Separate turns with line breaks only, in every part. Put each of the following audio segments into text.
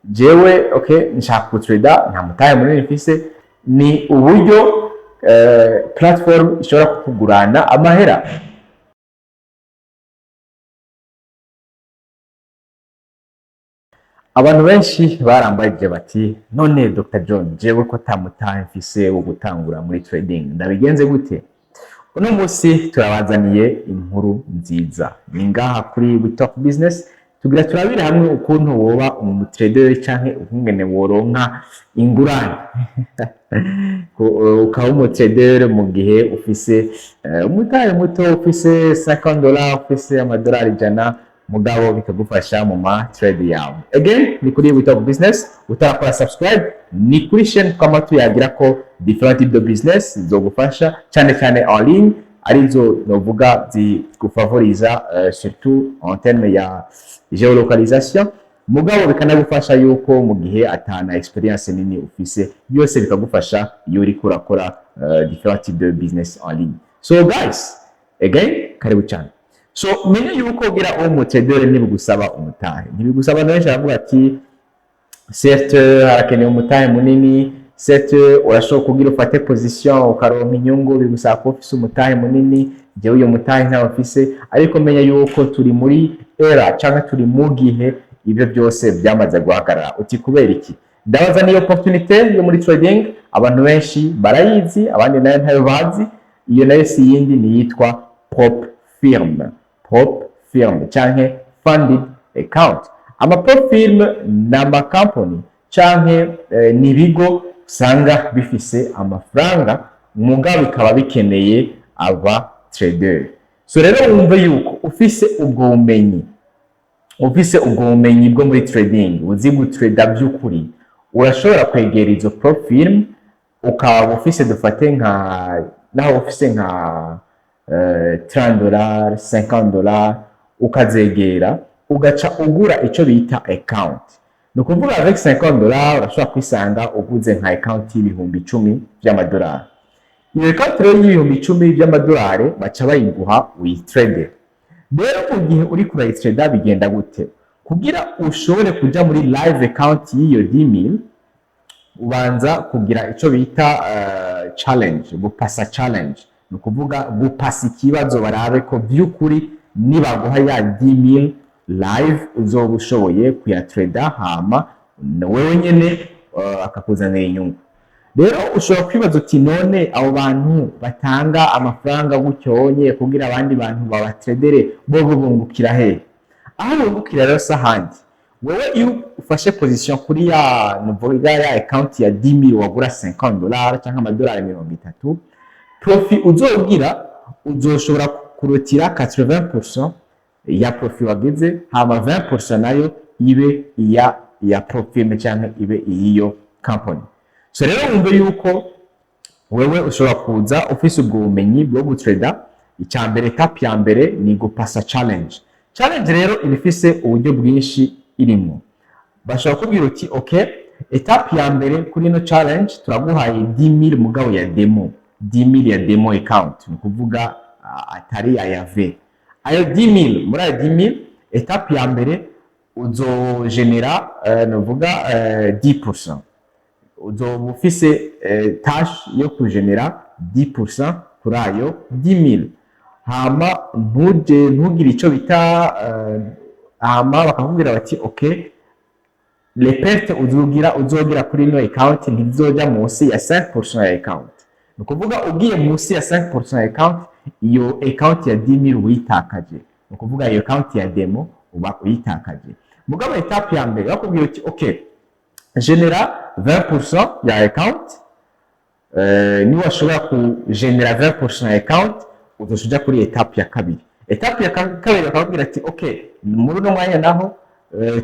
Jewe, okay, nshaka gutrada, nta mutahe munini mfise. Ni uburyo platform ishobora kukugurana amahera. Abantu benshi barambajije bati: "None Dr John, jewe ko ata mutahe mfise wo gutangura muri trading, ndabigenze gute?" Uno munsi turabazaniye inkuru nziza. Ni ngaha kuri We Talk Business, tugira turabire hamwe ukuntu woba umutrader canke ukungene woronka ingurane ukaba umutrader mu gihe ufise umutahe muto, ufise $50, ufise amadolari 100, mugabo bikagufasha mu ma trade yawe. Again, ni kuri We Talk Business. Utarakora subscribe, ni kuri chaîne twama tuyagira ko different type de business zogufasha cyane cyane en ligne, arizo novuga zigufavoriza surtout en terme ya géolocalisation, mugabo bikanagufasha yuko mu gihe atana experience nini ufise, byose bikagufasha iyo uriko urakora different type de business en ligne. So guys, again, karibu cyane. So menye yuko ugira uwo mutrader ntibigusaba umutahe, ntibigusaba. Benshi baravuga ati: "Certes, harakenewe umutahe munini, certes, urashobora kugira ufate position ukaronka inyungu, bigusaba kuba ufise umutahe munini. Jewe uyo mutahe ntawe mfise." Ariko menya yuko turi muri era canke turi mu gihe ibyo byose byamaze guhagarara. Uti: "Kubera iki?" Ndabaza niyo opportunité yo muri trading. Abantu benshi barayizi, abandi nayo ntayo bazi. Iyo nayo si yindi, ni yitwa prop firm. Prop firm canke funded account. Ama prop firm ni amakampani canke ni ibigo usanga bifise amafaranga, mugabo bikaba bikeneye aba trader. So rero wumve yuko ufise ubwo bumenyi, ufise ubwo bumenyi bwo muri trading, uzi gutrada by'ukuri, urashobora kwegera izo prop firm, ukaba ufise, dufate nka naho ufise nka $30, $50, ukazegera, ugaca ugura icyo bita account. Ni ukuvuga, avec $50 urashobora kwisanga uguze nka account y'ibihumbi 10 by'amadolari. Iyo account rero y'ibihumbi 10 by'amadolari baca bayiguha uyitrade. Rero mu gihe uri kurayitrada, bigenda gute? Kugira ushobore kuja muri live account y'iyo 10,000, ubanza kugira icyo bita challenge, gupasa challenge. Ni ukuvuga gupasa ikibazo, barabe ko by'ukuri nibaguha ya 10,000 live uzoba ushoboye kuyatrada, hama wewe nyene akakuzanira inyungu. Rero ushobora kwibaza uti: "None abo bantu batanga amafaranga gutyonye kugira abandi bantu babatredere, bo bungukira hehe?" Aho bungukira rero si ahandi. Wewe iyo ufashe position kuri ya, nuvuga, ya account ya 10,000, wagura $50 cyangwa amadolari 30, profit uzogira, uzoshobora kurotira 80% ya profit wagize, hama 20% nayo ibe iya ya prop firm cyangwa ibe iyiyo company. So rero wumve yuko wewe ushobora kuza ufise ubwo bumenyi bwo gutrada. Icya mbere, étape ya mbere ni gupasa challenge. Challenge rero iba ifise uburyo bwinshi irimo. Bashobora kubwira uti: "Okay, étape ya mbere kuri ino challenge turaguhaye 10,000, mugabo ya demo, 10,000 ya demo account." Ni ukuvuga atari aya v ayo 10,000. Muri ayo 10,000, étape ya mbere uzogenera nuvuga 10%, uzoba ufise tâche yo kugenera 10% kuri ayo 10,000. Hama ntuje ntugire ico bita hama bakakubwira bati: "Okay, les pertes uzogira kuri ino account ntizoja munsi ya 5% ya account." Ni ukuvuga ugiye munsi ya 5% ya account, iyo account ya 10,000 uyitakaje. Ni ukuvuga iyo account ya demo uba uyitakaje. Mugabo étape ya mbere bakubwira uti: "Okay, genera 20% ya account." Niwashobora kugenera 20% ya account, uzoca uja kuri étape ya kabiri. Étape ya kabiri bakakubwira ati: "Okay, muri uno mwanya naho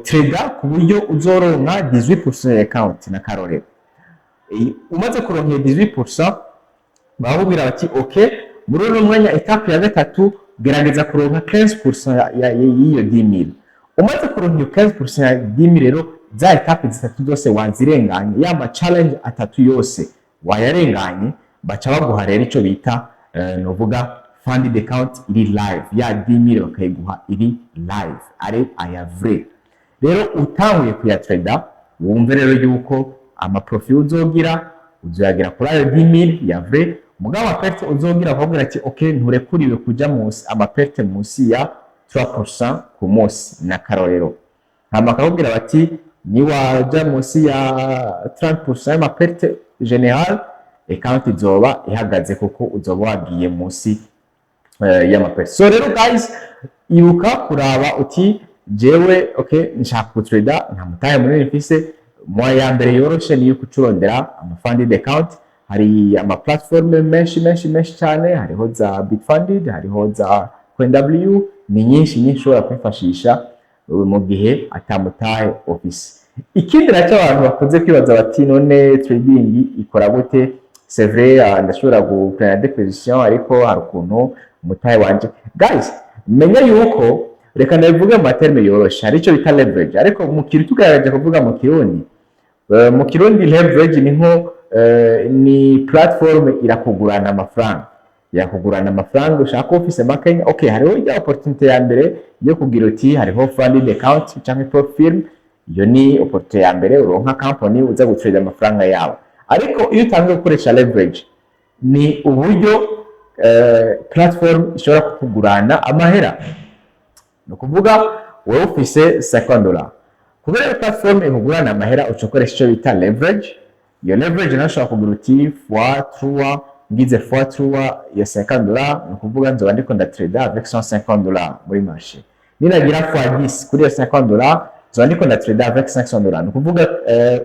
trada ku buryo uzoronka 18% ya account." Na karorero, umaze kuronka iyo 18%, barakubwira bati: "Okay, muri uno mwanya, étape ya gatatu, gerageza kuronka 15% y'iyo 10,000." Umaze kuronka iyo 15% ya 10,000 rero, za étape zitatu zose wazirenganye, ya ma challenge atatu yose wayarenganye, baca baguha rero ico bita novuga funded account iri live, ya 10,000 bakayiguha iri live, ari aya vrai. Rero utanguye kuyatrada, Wumve rero yuko amaprofit uzogira, uzoyagira kuri ayo 10,000 ya vrai. Mugabo amaperte uzogira, bakubwira ati: "Ok, nturekuriwe kuja munsi amaperte munsi ya 3% ku munsi." Na karorero, hama bakakubwira bati: "Niwaja munsi ya 30% y'amaperte général, account izoba ihagaze, kuko uzoba wagiye munsi y'amaperte." So rero guys, ibuka kuraba uti: "Jewe, okay, nshaka gutrader, nta mutahe munini mfise." Moyen ya mbere yoroshe niyo kucurondera ama funded account. Hari ama platform menshi menshi menshi cyane, hariho za Bitfunded, hariho za CoinW, ni nyinshi nyinshi ushobora kwifashisha mu gihe atamutahe ufise. Ikindi nacyo abantu bakunze kwibaza bati: "None trading ikora gute? C'est vrai, ndashobora guprendre des positions, ariko hari ukuntu umutahe wanje." Guys, menya yuko, reka ndabivuge mu materme yoroshe, hari icyo bita leverage, ariko mu kirundi, tugerageje kuvuga mu Kirundi, leverage ni nko ni platform irakugurana amafaranga, yakugurana amafaranga ushaka kuba ufise makenya. Okay, hariho ijya opportunité ya mbere yo kugira uti hariho funded account canke prop firm. Iyo ni opportunité ya mbere, uronka company uza gutrade amafaranga yawe. Ariko iyo utangiye gukoresha leverage, ni uburyo platform ishobora kukugurana amahera. Ni ukuvuga wowe ufise $50, kubera iyo platform ikugurana amahera, uca ukoresha icyo bita leverage. Iyo leverage nayo ushobora kugira uti fois 3. Ngize fois 3 ya $50, ni ukuvuga nzoba ndiko ndatrada avec $150 muri marché. Ninagira fois 10 kuri iyo $50, nzoba ndiko ndatrada avec $500. Ni ukuvuga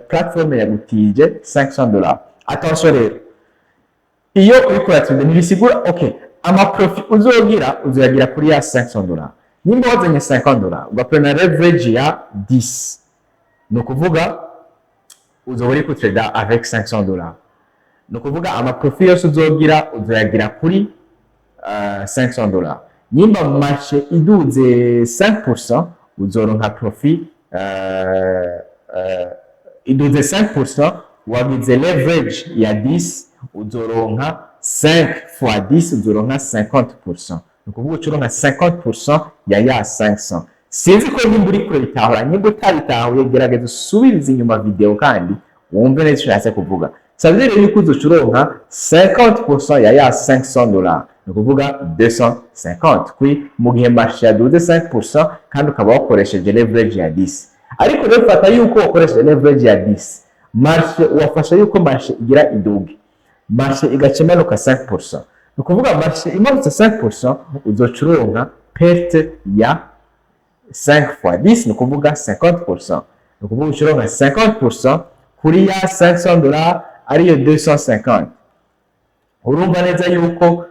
platform yagutije $500. Attention rero, iyo uriko uratrada, ntibisigura, okay, amaprofit uzogira, uzoyagira kuri ya $500. Nimba wazanye $50, ugaprena leverage ya 10, ni ukuvuga uzoba uri kutrada avec $500. Ni ukuvuga amaprofit yose uzogira, uzoyagira kuri $500. Nimba marché iduze 5%, uzoronka profit. Iduze 5%, wagize leverage ya 10, uzoronka 5 fois 10, uzoronka 50%. Ni ukuvuga ucuronka 50% ya 500. Sinzi ko nimba uri kurabitahura. Nimba utabitahuye, gerageza usubirize inyuma video kandi wumve neza icyo ushatse kuvuga. Ça veut dire yuko uzocuronka 50% ya $500, ni ukuvuga 250 kuri mu gihe marché yaduze 5% kandi ukaba wakoresheje leverage ya 10. Ariko rero fata yuko wakoresheje leverage ya 10, marché wafasha yuko marché igira iduge, marché igaca imanuka 5%. Ni ukuvuga marché imanutse 5%, uzocuronka perte ya 5 fois 10, ni ukuvuga 50%. Ni ukuvuga ucuronka 50% kuri ya $500, ariyo 250. Urumva neza yuko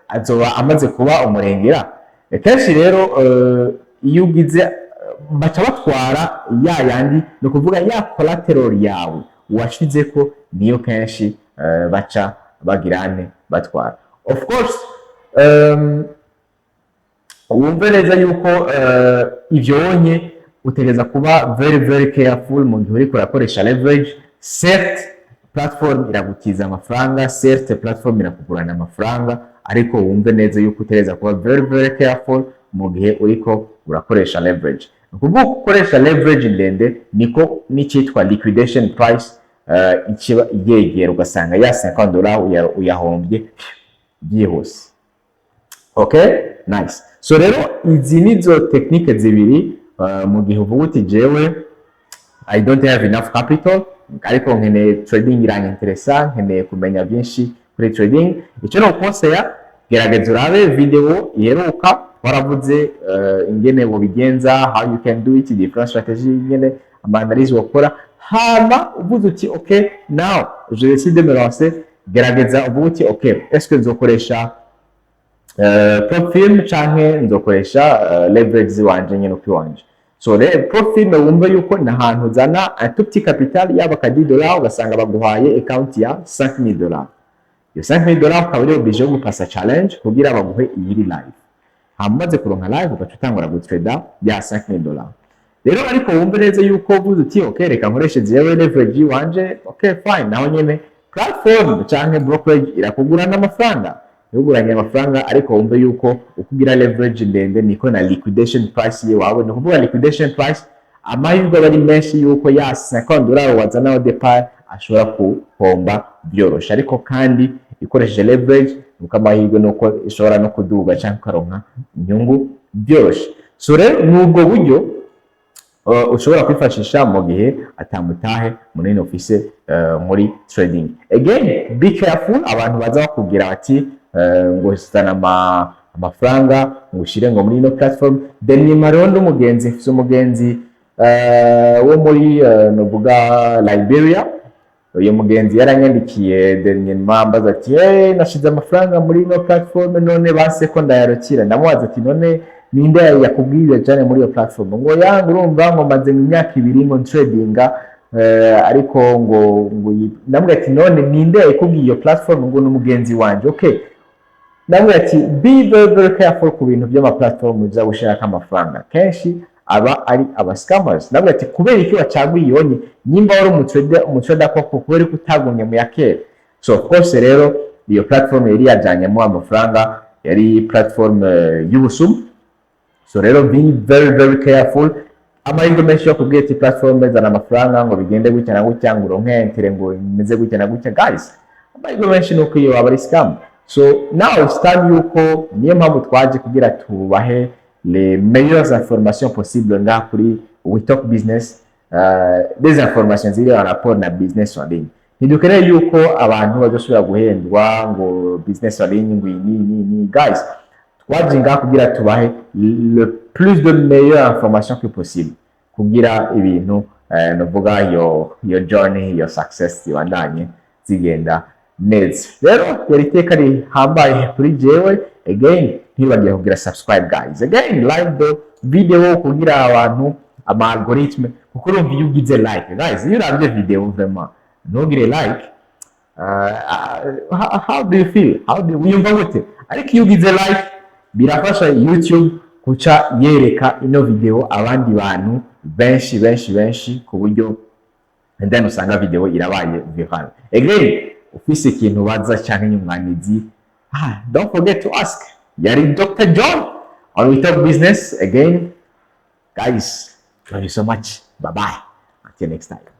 azoba amaze kuba umurengera. Kenshi rero iyo ugize, baca batwara ya yandi, ni ukuvuga ya collateral yawe washizeko, niyo kenshi baca bagirane batwara. Of course, wumve neza yuko ivyo wonye utegereza kuba very very careful mu gihe uriko urakoresha leverage. Certes, platform iragutiza amafaranga, certes, platform irakugurana amafaranga, ariko wumve neza yuko utegereza kuba very very careful mu gihe uriko urakoresha leverage. Ni ukuvuga uko ukoresha leverage ndende, niko n'icyitwa liquidation price ikiba yegera, ugasanga ya $50 uyahombye byihuse. Okay, nice. So rero izi nizo technique zibiri mu gihe uvuga uti: "Jewe I don't have enough capital, ariko nkeneye trading, iranyenteresa, nkeneye kumenya byinshi kuri trading." Icyo ni ukonseya, gerageza urabe video iheruka, waravuze ingene wobigenza, how you can do it, different strategy, ingene ama analyse wakora. Hama uvuze uti: "Okay, now je décide de me lancer." Gerageza uvuge uti: "Okay, est-ce que nzokoresha prop firm canke nzokoresha leverage ziwanje nyene uko iwanje?" So rero prop firm, wumve yuko ni ahantu uzana un tout petit capital, yaba ka $10, ugasanga baguhaye account ya $5000. Iyo $5000 ukaba uri obligé yo gupasa challenge kugira baguhe iyiri live. Hama umaze kuronka live, ugaca utangura gutrada ya $5000. Rero ariko wumve neza yuko uvuze uti: "Okay, reka nkoreshe jewe leverage iwanje." Okay, fine, naho nyene platform canke brokerage irakugurana amafaranga, ntuguranye amafaranga, ariko wumve yuko uko ugira leverage ndende, niko na liquidation price ye wawe. Ni ukuvuga liquidation price Amahirwe aba ari menshi yuko ya $50 wazana au départ ashobora guhomba byoroshe. Ariko kandi ikoresheje leverage, nuko amahirwe nuko ishobora no kuduga cyangwa ukaronka inyungu byoroshe. So rero ni ubwo buryo ushobora kwifashisha mu gihe atamutahe munini ufise muri trading. Again, be careful abantu baza bakubwira bati ngo zana amafaranga ngo ushire ngo muri ino platform. Then nyuma rero n'umugenzi, mfise umugenzi wo muri novuga Liberia. Uyu mugenzi yaranyandikiye dernièrement ambaza ati: "Hey, nashize amafaranga muri ino platform, none base ko ndayarokira." Ndamubaza ati: "None ninde yakubwiye cyane muri iyo platform?" Ngo yanga urumva ngo maze imyaka 2 ngo tradinga, ariko ngo ndamubwira ati: "None ninde yakubwiye iyo platform?" Ngo ni umugenzi wanje. Okay, ndamubwira ati: "Be very very careful ku bintu by'ama platform uza gushirako amafaranga, kenshi aba ari aba scammers." Ndamubwira ati: "Kubera iki wacaguye iyonye? Nimba wari umutrader koko, kubera ko utagumye mu ya kera?" So of course rero iyo platform yari yajanyemo amafaranga yari platform y'ubusuma. So rero be very very careful. Amahirwe menshi yo kubwira ati platform zana amafaranga ngo bigende gutya na gutya, ngo uronke intérêt, ngo imeze gutya na gutya, guys, amahirwe menshi ni uko iyo waba ari scam. So now it's time yuko, niyo mpamvu twaje kugira tubahe les meilleures informations possibles ngaha kuri We Talk Business, des informations ziri en rapport na business en ligne. Ntidukeneye yuko abantu bazosubira guhendwa ngo business en ligne ngo iyi ni ni ni. Guys, twaje ngaha kugira tubahe le plus de meilleures informations que possible kugira ibintu novuga your journey, your success zibandanye zigenda neza. Rero yari iteka rihambaye kuri jewe. Again, ntibagiye kugira subscribe, guys. Again, like the video kugira abantu ama algorithme, kuko urumva iyo ugize like, guys, iyo uravye video vraiment ntugire like, how do you feel? How do wiyumva gute? Ariko iyo ugize like birafasha YouTube kuca yereka ino video abandi bantu benshi benshi benshi, ku buryo and then usanga video irabaye viral. Again, ufise ikintu baza canke inyunganizi, don't forget to ask. Yari Dr John on We Talk Business. Again, guys, love you so much. Bye bye, until next time.